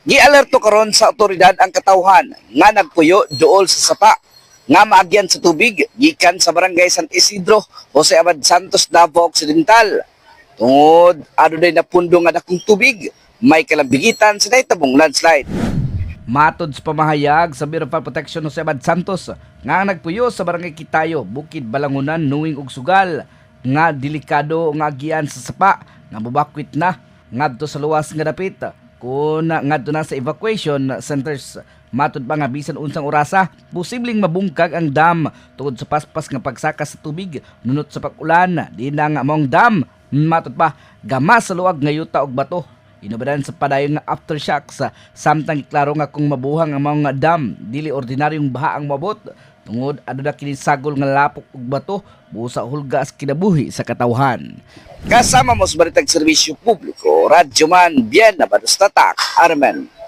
Gialerto karon sa otoridad ang katawhan nga nagpuyo duol sa sapa nga maagyan sa tubig gikan sa Barangay San Isidro, Jose Abad Santos, Davao Occidental. Tungod adunay napundo nga dakong tubig, may kalambigitan sa nahitabong landslide. Matod sa pamahayag sa Bureau of Fire Protection Jose Abad Santos nga ang nagpuyo sa Barangay Kitayo, Bukid Balangunan, Nuing ug Sugal nga delikado nga agian sa sapa nga mubakwit na ngadto sa luwas nga dapit kung ngadto na sa evacuation centers. Matod pa nga bisan unsang orasa, posibleng mabungkag ang dam tungod sa paspas nga pagsaka sa tubig nunot sa pag-ulan. Di na nga maong dam, matod pa, gamas sa luag nga yuta og bato inubadan sa padayon nga aftershocks, samtang klaro nga kung mabuhang ang mga dam, dili ordinaryong baha ang moabot tungod aduna kini sagol nga lapok ug bato busa hulga sa kinabuhi sa katawhan. Kasama mo sa Balitag Serbisyo Publiko, Radyoman, Bien, Abados Tatak, Armen.